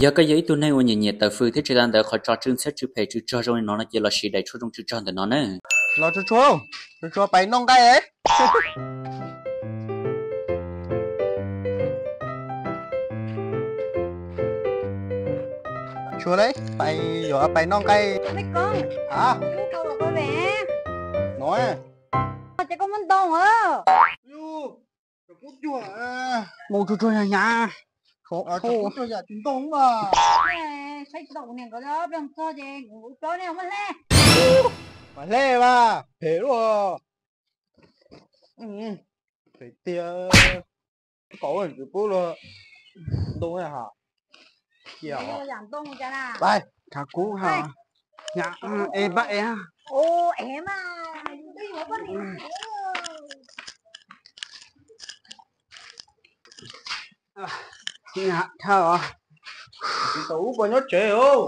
Yog koj yog ib tug neeg uas nyiam nyiam tawm fws thiab tsis tau ntawd qhov tso tsw ntxhiab tsw phem tsw tsog zoo li no no ces los siv daim tshuaj zoo tsw tsog ntawm no na. Los tsuag tsuag, tsuag tsuag pais noj nqaij. Tsuag le, pais yuav pais noj nqaij. No, mus tsuag tsuag hnyav hnyav. Mas hle mas phem luaj. Phem tiag. Kaum tsis pub luag ntoo ha. Cia os. Pais, khav kub ha. Hnyav es npaj es. Hnyav dhau os. Tsis tau ub puas nyob tsev os.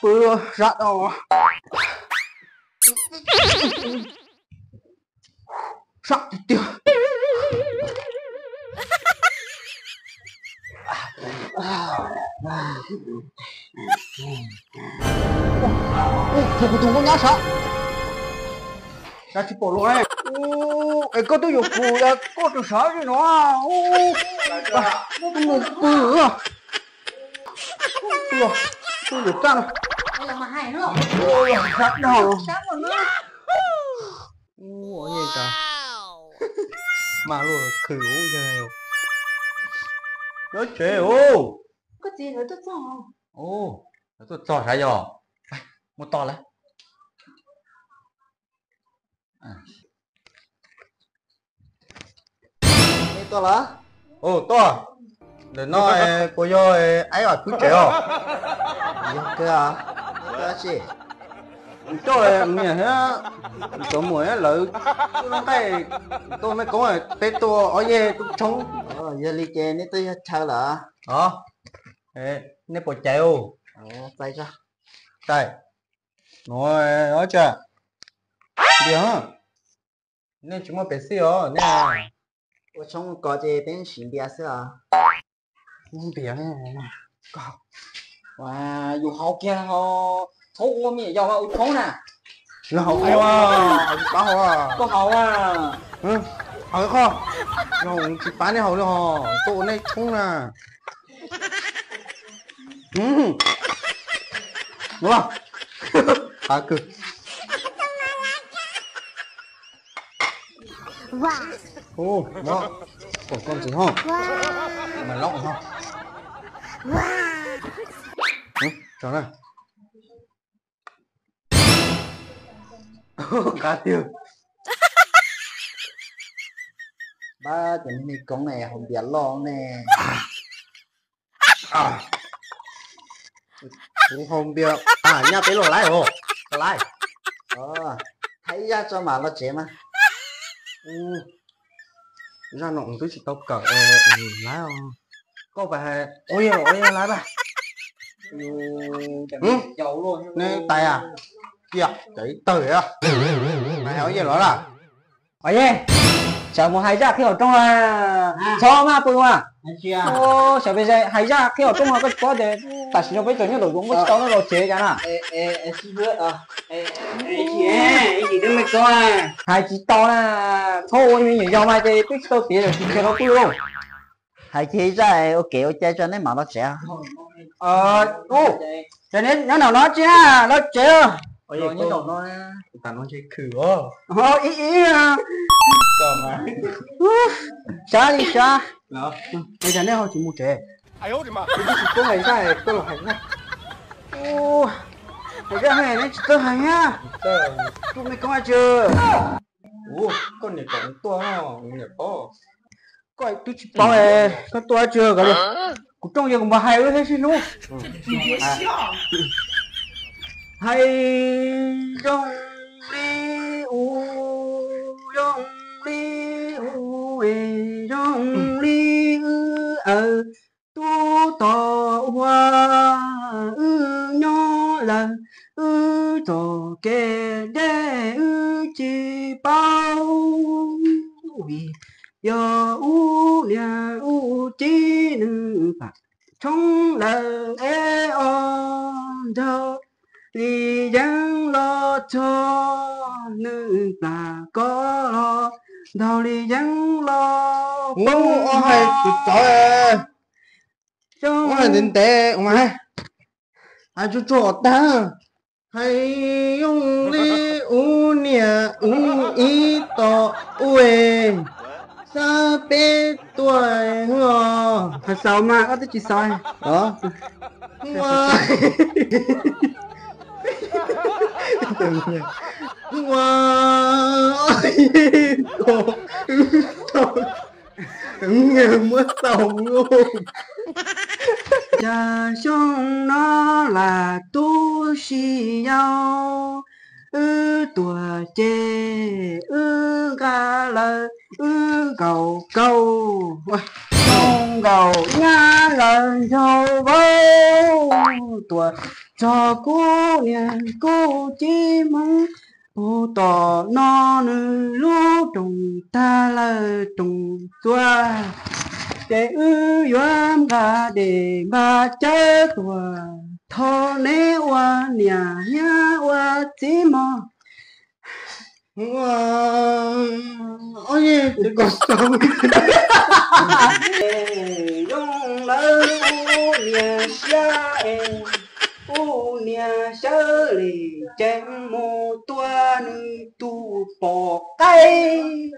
Pw sab dhau. Sab tiag tiag. Ua kuv tus nkauj nyab sav. Sav tsis pom los. Es koj twb yuav kuv, koj tus sav li no. Mus pw. Tus yuav tag no. Sab dhau. Ua li cas mas luag khwv ub yawg. Nyob tsev os. Lawv tuaj txog sav yog. Mus tos lawv. Nej tuaj los? Tuaj. Ntawm no puas yog aib vam khwv tsev os? Yog kawg. Coj niam thiab cov muam lawv noj nqaij, tuaj mej koob peb tuaj ob yeg tuaj tshoob. Yog li ces nej tuaj yog chaw lawm. Nej puas caiv? Caiv. No, ob tsa, npias. Nej tsis muaj pev xij os nej. Ua tshoob kos ces peb siv npias xwb os. Npias, yus haus kiag ho txhob ua me nyuam yaus mas ua tshoob na. Tsis haus, tsis pab haus. Koj haus a. Haus qhov, yog tsis pab nej haus li ho, tuaj ua nej tshoob na. Ua, qab kawg. Ua, pom koj ntxiv ho, mas lob ho. Tso na. Qab tiag. Pab cov niag me koob ne haus npias loj ne. Kuv haus npias, nyaj peb los laib os. Los laib. Hais ib zaj tso mam los tsev mas. Zaj no twb tsis tau kawm, laib os. Koj pais hais ob yeg los ob yeg laib pab. Nej tais a, cia cov ib tawg a, pais hais ob yeg los lawm. Os yej, sawv mus hais zaj qhib hauv rooj a, txhob maj pw a. Xyov pes hais zaj qhib hauv rooj no koj tsis paub tias tam sim no peb cov nyob nraum zoov muaj tsis tau noj los tsev cas na. Hais tsis tau na, txhob ua me nyuam yaus mas ces twb tsis tau tiav tsis khiav rau pw lauj. Hais kiag ib zaj ua kev ua cai tso nej mam los tsev. Ub, nyob nraum no tsis los tsev. Tam no ntshe khwm os. Ib ib, sab li sab. Es cas nej ho tsis mus tsev? Kuv twb tsis paub hais zaj koj los hais zaj. Hais zaj ne nej tsis txawj hais thiab. Tus me koob a tsi. Ub, koj niam kom tuaj, niam paub. Koj twb tsis paub, koj tuaj tsi kom kuv rooj yog kuv npam hais wb thiab sib hnub. Hais zoo li u, zoo li u, zoo li wb aw, tub tos ua wb nyob lawm, wb txoj kev deb wb tsis paub, vim yog ub niag ub txiv nws plam tshoob lawm es os, nraug li yeeb los txog, nws plam koj los nraug li yeeb los poob hais tus txawv. Xyoo hais ntev ntev mas hais tsuag tsuag tag. Hais zoo li ub niag ub ib tog ub, xab peb tuaj os. Hais xaus mas koj twb tsis xaus. Ua, muab tau. Cas xyoo no lam tu si yau, wb tuaj ces wb nqa lawv, wb nkaum kaus, wb nkaum nyab lawv nraug vauv, tuaj txog kuv niag kuv txiv Hmoob, puag tom no nws lub rooj tag lawm rooj txuas, ces wb yuav nqa dej nqa cawv tuaj thov neb ua niam thiab ua txiv mog. Ua, ob yej, zoo lawm ub niag xyab es, ub niag xyab li ces mus tua nws tus pom qaib,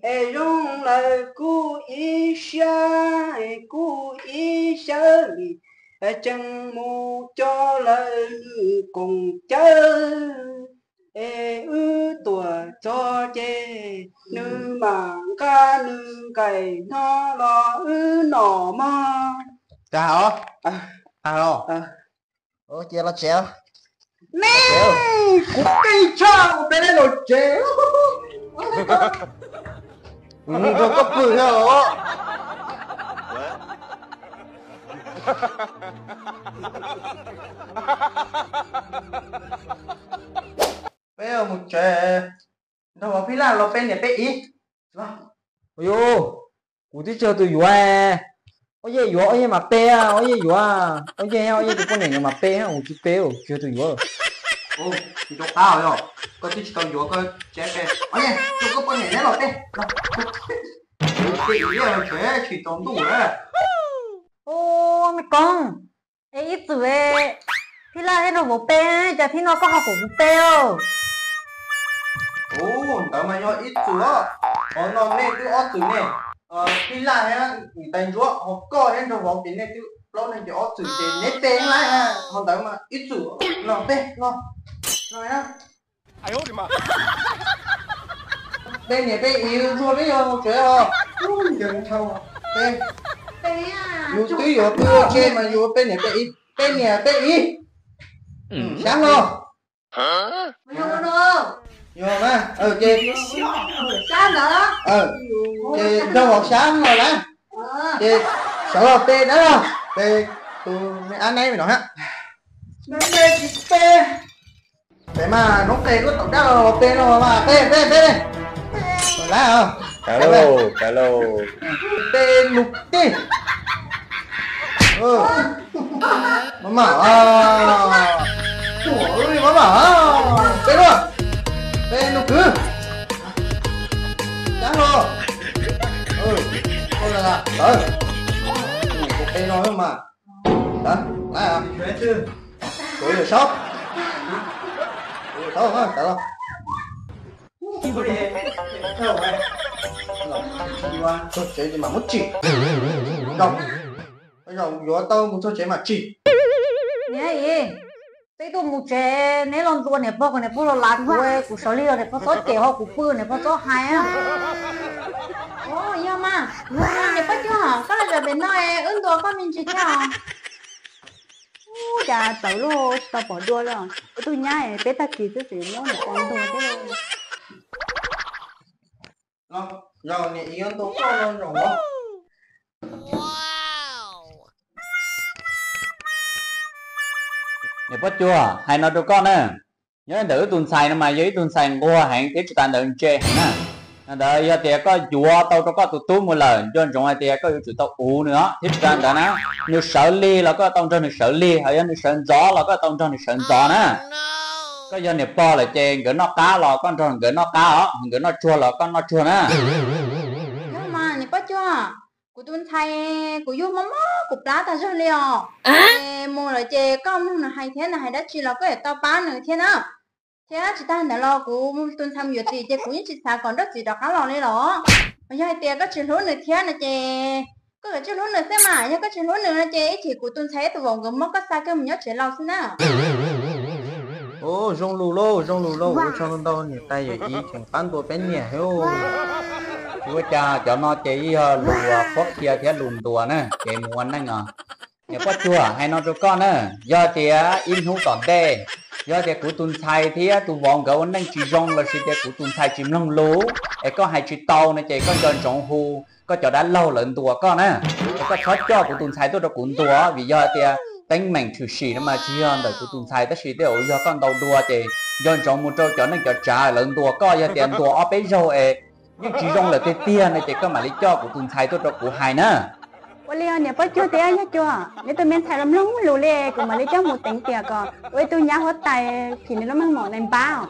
es zoo lawm kuv ib xyab es kuv ib xyab li, tseem mus coj lawm nws koom cawv, es wb tuaj txog ces nws mam nqa nws nqaij no los wb noj mog. Cas os, cia los tsev. Nej, kuv keej tshaj ua peb neb los tsev. Nrog koj pw thiab os. Peb mus tsev, nrog vauv Phij Laj los peb niam peb txiv. Yus, kuv twb tsis yog tus yuav. Ob yej yuav ob yej mam pe, ob yej yuav ob yej, ob yej tus poj niam yuav mam pe, kuv tsis pe, tsis yog tus yuav. Nco qab yog koj twb tsis tau yuav koj tsev pe, ob yej, koj poj niam neb los pe. Tsis tau ntuj. Ub, me koob, es ib txwm Phij Laj thiab nraug vauv pe, cas thiab no koj ho kom kuv pe os? Ub, ntawd mas yog ib txwm os. Qhov no nej twb ob txwm ne. Phij Laj thiab niam tais Ntsuab, ho koj thiab nraug vauv ces nej twb plaub leeg ces ob txwm ces neb pe lawm. Qhov ntawd mas ib txwm, los pe, los. Pe niam pe txiv, tsuas peb yog mus tsev os. Yus twb yuav pw ua ke mas yus pe niam pe txiv, pe niam pe txiv. Xyab los. Yog mas, ces, ces nraug vauv xyab los lawm. Ces sawv los pe dab los, pe tus me ab naib no hab. Peb mas noob qes lub taum dab los pe no mas pe, pe, pe. Lawm, pe nus tij. Maj mam, maj mam, pe luaj, pe nus kwv. Dab los, tawv, pe no mas, tawv, tawv, yuav saub, yuav saub, tawv los. Txog tsev ces mam muab tsim. Zaum yuav tau mus txog tsev mam tsim. Niam, peb tuaj mus tsev, neb los ntxuav niam pog kom niam pog los lav kuv, kuv sawv li los niam pog txhob cem, ho kuv pw niam pog txhob hais. Yog mas, niam pog Cuag, koj los zaum pem no wb ntuas koj me ntsis thiab os. Ub, cas txawv luaj tsis tau pom dua li. Ib tug nyab peb tag kis xwb tseem muab niam pog ntuas thiab. Zaum niam txiv yuav ntuas koj no zaum os. Niam Pob Cuag, hais no rau koj na, nyob ntawm wb tus ntxhais no mas yog ib tug ntxhais nquag heev thiab tsis tas ntawd ntse heev na. Ntawd yog tias koj yuav tau rau koj tus tub mus lawm, nco ntsoov hais tias koj yuav tsum tau uv nws os. Thiab tsis tas ntawd na, nws sawv lig los koj tau nrog nws sawv lig, hos yog nws sawv ntxov los koj tau nrog nws sawv ntxov na. Koj yog niam pog lawm ces nkawd noj qab los koj nrog nkawd noj qab os, nkawd noj tsuag los koj noj tsuag na. Yog mas niam poj cuag, kuv tus ntxhais kuv yug mob mob kuv plab tag zog li os. Ces mus lawm ces koj mloog nws hais thiab nws hais dab tsi los koj yuav tau pab nws thiab na. Thiab tsis tas ntawd los kuv tus ntxhais mus yuav txiv ces kuv yeej tsis xav kom nrauj txiv rov qab los li los. Yog hais tias koj tsis hlub nws thiab no ces koj kav tsij hlub nws xwb mas, yog koj tsis hlub nws no ces ib chim kuv tus ntxhais thiab tus vauv nkawd muab koj xa kiag mus nyob tsev laus xwb na. Ub, zoo lus lauj, zoo lus lauj, ua tsaug ntau niam tais yawm txiv tseem pab ntuas peb niam thiab. Ua cas cov no ces yog lus qhuab qhia thiab lus ntuas na, kev mus ua neej os. Niam poj cuag, hais no rau koj na, yog tias ib hnub tom ntej, yog tias kuv tus ntxhais thiab tus vauv nkawd ua neej tsis zoo lossis tias kuv tus ntxhais tsis mloog lus, es koj hais tsis tau no ces koj nco ntsoov hu koj cov dab laug lawv ntuas koj na. Es koj txhob coj kuv tus ntxhais tuaj rau kuv ntuas, vim yog tias teeb meem tshwm sim no mas tsis yog ntawm kuv tus ntxhais tab sis tej zaum yog koj ntaus dua ces nco ntsoov mus rau cov neej cov tsav lawv ntuas koj, yog tias ntuas ob peb zaug es yeej tsis zoo lawm tiag tiag no ces koj mam li coj kuv tus ntxhais tuaj rau kuv hais na. Ua li niam poj cuag thiab yawg cuag, neb tus me ntxhais los mloog lus li, kuv mam li coj mus teev tiam kom ua ib tug nyab huab tais phim nws lub meej mom Nais Npab os.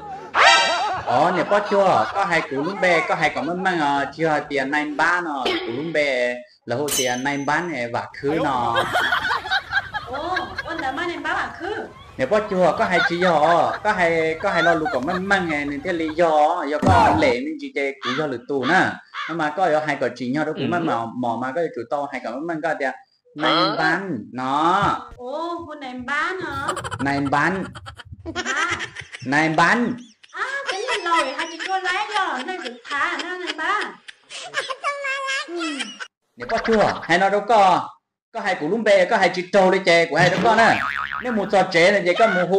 Os, niam poj cuag, koj hais kuv lub npe koj hais kom meej meej os, tsis yog hais tias Nais Npab no, kuv lub npe lawv hu tias Nais Npab Vam Khwb no. Niam poj cuag, koj hais tsis yog os, koj hais, koj hais lo lus kom meej meej nws thiaj li yog, yog koj lem me ntsis ces kuv yog lwm tus na. No mas koj yuav hais kom tsim nyog rau kuv meej mom mas koj yuav tsum tau hais kom meej meej, koj tias Nais Npab no. Nais Npab. Nais Npab. Niam poj cuag, hais no rau koj, koj hais kuv lub npe koj hais tsis raug li ces kuv hais rau koj na, nej mus txog tsev no ces koj mus hu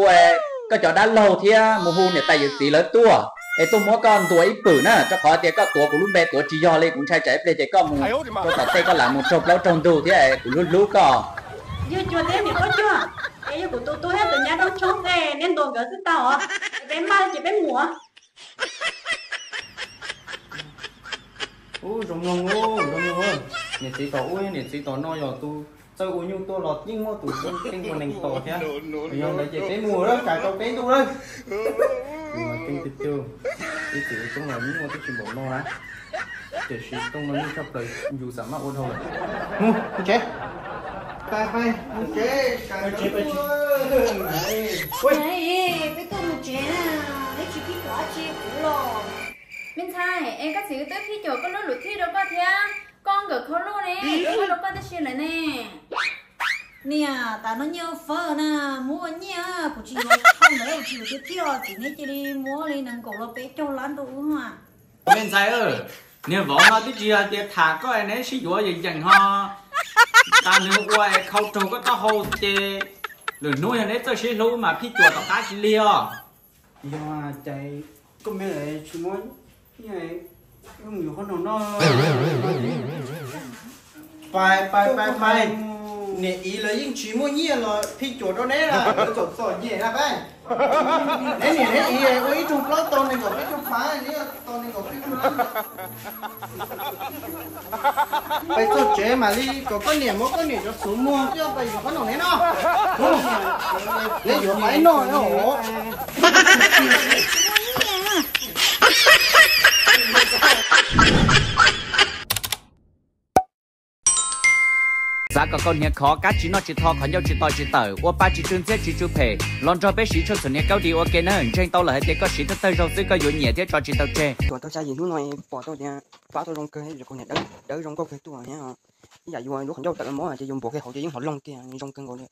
koj cov dab laug thiab mus hu niam tais yawm txiv lawv tuaj es tuaj muab koj ntuas ib pwm na, rau qhov tias koj tuav kuv lub npe tuav tsis yog li, kuv ntshai tsam ib pliag ces koj mus rau tom tej koj lam mus raug plaub raug ntug thiab kuv hlub hlub koj. Yawg cuag thiab niam poj cuag, es yog kuv tus tub thiab tus nyab rooj tshoob tej neb ntuas nkawd xwb tau os, es peb maj ces peb mus. Ub, zoo mloog, zoo mloog. Niam txiv tom ub, niam txiv tom no yog tus txawj ua nyuj tuaj los yeej muaj tus yeej ua neeg tom thiab. Yog ntawd ces peb mus lawm, tsam tau peb ntuj lawm. Tus no keej tiag tiag, ib txwm ua rooj los yeej muaj tib si npaum no na. Tiam sis rooj no yeej tshaj plaws, yus xam maj ua dhau lawm. Mus, mus tsev. Peb tuaj mus tsev na, neb tsis pib cuam dab tsi kuv los. Me ntxhais, es koj txiv twb pib cuam koj lub luv thij rau koj thiab, koj nkawm khau luj ne, koj rau koj tib si lawm ne. Niam, tas no nyiaj fawb na, muab ua nyiaj, kuv tsis yuav khau ntawd, kuv tsis yuav tiag tiag, txiv neb cia li muab li nees nkaum los peb caug lab rau wb. Me ntxhais, niag vauv no twb tsis hais tias tham koj neb sib yuav yeej yeem ho. Tas nws ua khau raug koj taub hau ces lwm hnub yog neb txawj sib hlub mas phij cuam tom qab tsis lig os. Yog cas koj me tsis muab nyiaj, wb mus yuav qhov no noj. Pais, pais, pais, pais. Niam txiv lawv yeej tsis muaj nyiaj los phij cuam rau neb na, lawv txom txom nyem na pab. Neb niam neb txiv ua ib rooj plaub tau nees nkaum peb caug phav, neb tau nees nkaum peb caug lab. Pais txog tsev mam li kom koj niam muab koj niam cov xuv muag coj pais yuav qhov no neb noj. Neb yuav pais noj os. Xav kom koj hniav khov, kab tsis noj tsis tho, qhov ncauj tsis to tsis tawm, ua pa tsis tsw ntxhiab tsis tsw phem, los nrog peb siv tshuaj txhuam hniav kaub di ua ke na. Ntseeg tau lawm hais tias koj siv thawj thawj zaug xwb koj yuav nyiam thiab tso tsis tau tseg. Tsuas tau xya yim hnub no pom tau tias pab tau zoo kawg, zoo kawg tuaj thiab. Ib yam yus lub qhov ncauj tawm los mov ces yus npuav kiag hauv ces yeej hov loo kiag, zoo kawg nkaus li.